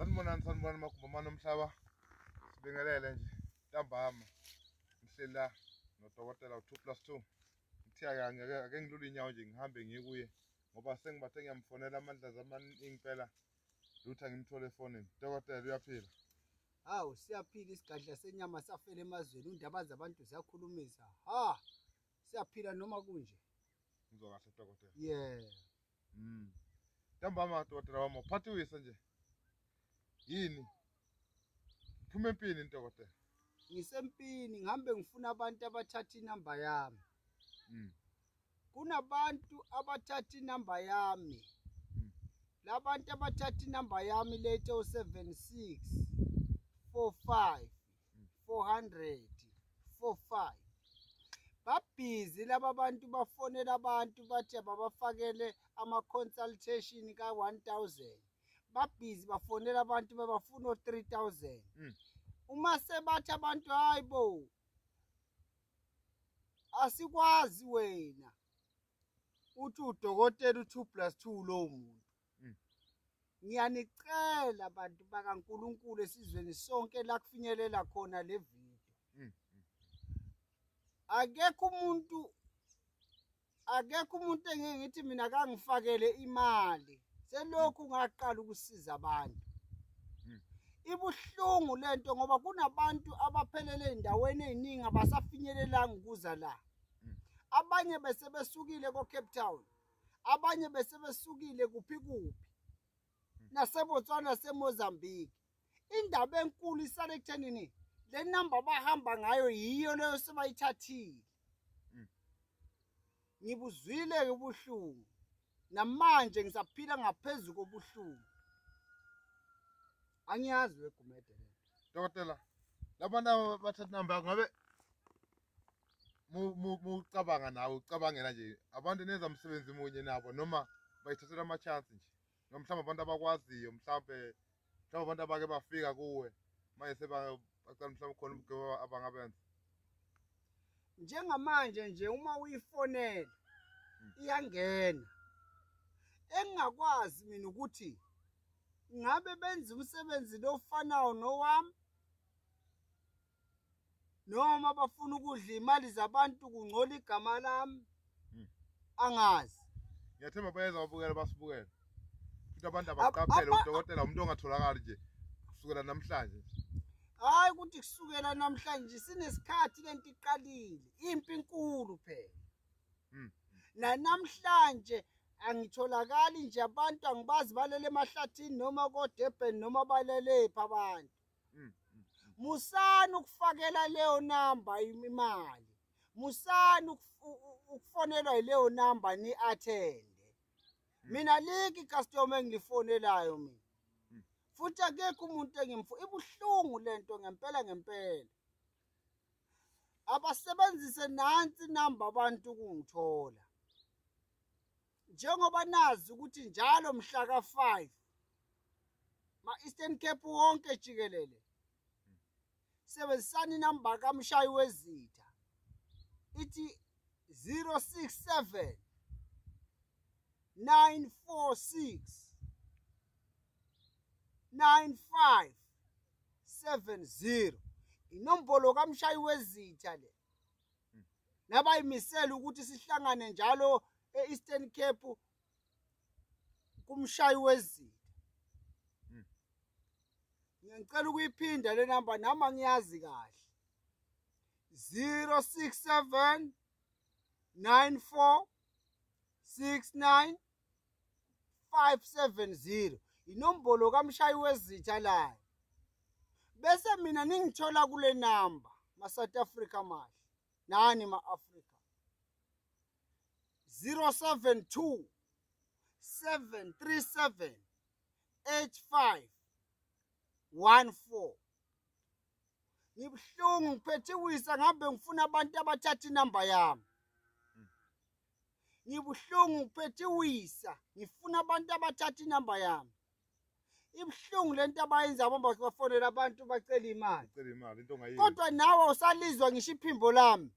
Sanibonani, sanibonani magumbamane omhlaba. Sibingelele nje ntambama. Ngihleli la nodokotela u2 plus 2. Ngithiya ake ngilule inyawo nje ngihambe ngiye kuye ngoba sengibathe ngiyamfonela amandla amaningi impela. Lutho ngimthole efonini. Dokotela, uyaphila? Hawu, siyaphila. Isigadla senyama safela emazweni, undaba zabantu ziyakhulumisa. Ha, siyaphila noma kunje. Ngizwa kahle, dokotela. Yeah. Ntambama, dokotela wami, uphathiwise nje. Yini? Phuma empini, dokotela. Ngisempini, ngihambe ngifuna abantu abathatha inamba yami. Kunabantu abathatha inamba yami. Labantu abathatha inamba yami lethe u76 45 400 45, babhizi laba bantu, bafonela abantu bathi ababafakele ama-consultation ka-1000. Babhizi bafonela abantu bebafuna o-3000. Uma sebathi abantu, "Hayi bo, asikwazi wena," uthi udokotela u-2 plus 2 lowo muntu. Ngiyanicela bantu bakaNkulunkulu esizweni sonke la kufinyelela khona le video. Akekho umuntu, akekho umuntu engeke ngithi mina kangifakele imali selokhu ngaqala ukusiza abantu. Ibuhlungu lento ngoba kunabantu abaphelele ey'ndaweni ey'ningi, abasafinyelelanga ukuza la. Abanye bese besukile ko-Cape Town, abanye bese besukile kuphi kuphi, naseBotswana, naseMozambique. Indaba enkulu isale ekuthenini le namba bahamba ngayo yiyo leyo sebayithathile. Ngibuzwile-ke ubuhlungu, namanje ngisaphila ngaphezu kobuhlungu. Angiyazi wegumede le. Dokotela, labantu abathatha inamba yakho, ngabe mucabanga nawe ucabangela nje abantu nenza umsebenzi munye nabo, noma bayithathela ama-chance nje, noma mhlawumbe abantu abakwaziyo, mhlawumbe abantu abake bafika kuwe manje sebacala mhlawumbe khona ubugebengu abangabenza? Njengamanje nje uma uyifonela iyangena. Engingakwazi mina ukuthi ngabe benza umsebenzi lo ofanayo nowami noma bafuna ukudla imali zabantu kungcola igama lami. Angazi. Ngiyathemba bayeza babukela, basibukele futhi abantu abaqaphele. Udokotela umuntu ongatholakali nje kusukela namhlanje. Hayi, ukuthi kusukela namhlanje, sinesikhathi lento iqalile, impi inkulu phela. Nanamhlanje angitholakali nje, abantu angibazi balele emahlathini noma koDurban noma balelephi abantu. Musani ukufakela leyo namba imali, musani ukufonelwa yileyo namba ni-attende. Mina likho icustomer engilifonelayo mina. Futhi akekho umuntu engimfu. Ibuhlungu lento ngempela ngempela. Abasebenzise nansi inamba abantu ukungithola, njengoba nazi ukuthi njalo mhla ka-5 ma-Eastern Cape wonke jikelele, sebenzisani inamba kamshayi wezitha, ithi 067 946 9570, inombolo kamshayi wezitha le nabayimisela ukuthi sihlangane njalo e-Eastern Cape kumshayi wezitha. Ngicela ukuyiphinda le namba nami angiyazi kahle, 067 94 69 570, inombolo kamshayi wezitha layo. Bese mina ningithola kule namba, ma-South Africa mahle nani ma-Afrika, 072 737 85 14. Ngibuhlungu, ngiphethe iwisa, ngihambe ngifuna abantu abathatha inamba yami. Ngibuhlungu, ngiphethe iwisa, ngifuna abantu abathatha inamba yami. Ibuhlungu lento abayenza, bafonela abantu bacela imali. Ucela imali, into ongayenzi. Kodwa nawe usalizwa ngisho iphimbo lami,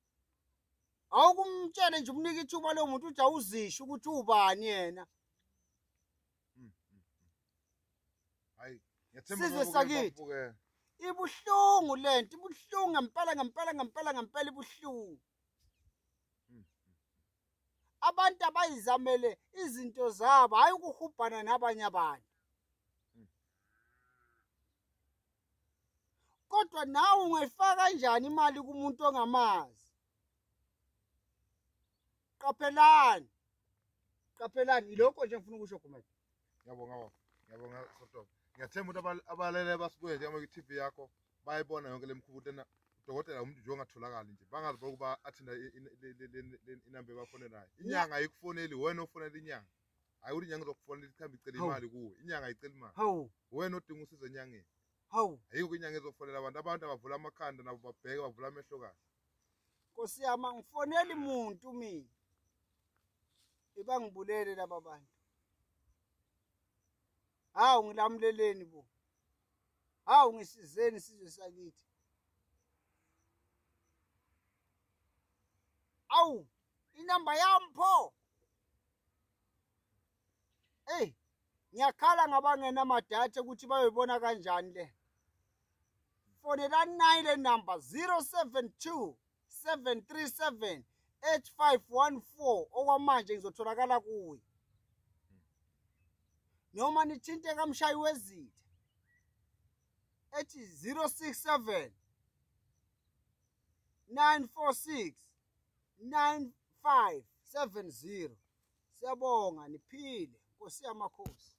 awukumtshele nje, umnike ithuba lowo muntu uthi awuzisho ukuthi ubani yena. Hayi. Sizwe sakithi. Ibuhlungu lento, ibuhlungu ngempela ngempela ngempela ngempela ibuhlungu. Abantu abayizamele izinto zabo, hayi ukuhubhana nabanye abantu. Kodwa nawe ungayifaka kanjani imali kumuntu ongamazi? Qaphelani. Qaphelani, ilokho nje ngifuna ukusho Gumede. Ngiyabonga baba. Ngiyabonga Sotobe. Ngiyathemba ukuthi abalele basibuye njengoba ku-TV yakho bayibona yonke lemkhuba lena. Udokotela umuntu nje ongatholakali nje. Bangazi bokuba athinda inamba ebafonelayo. Inyanga ayikufoneli, wena ofonela inyanga. Hayi ukuthi inyanga izokufonela ihambe icela imali kuwe. Inyanga ayicela imali. Hawu. Wena odinga usizo enyangeni. Hawu. Ayikho inyanga ezofonela abantu. Abantu abavula amakhanda nabo babheke bavula amehlo kahle. Nkosi yami, angifoneli muntu mina. Ibangibulele laba bantu. Hawu ngilamuleleni bo. Hawu ngisizeni sizwe sakithi. Awu inamba yami pho. Hey, ngiyakhala ngabangena amadatha ukuthi bayoyibona kanjani le. Fonelani nayi le number 072 737 8514 okwamanje ngizotholakala kuye. Noma nithinte kaMshayi wezitha ethi 067 946 9570. Siyabonga, niphile Nkosi yamakhosi.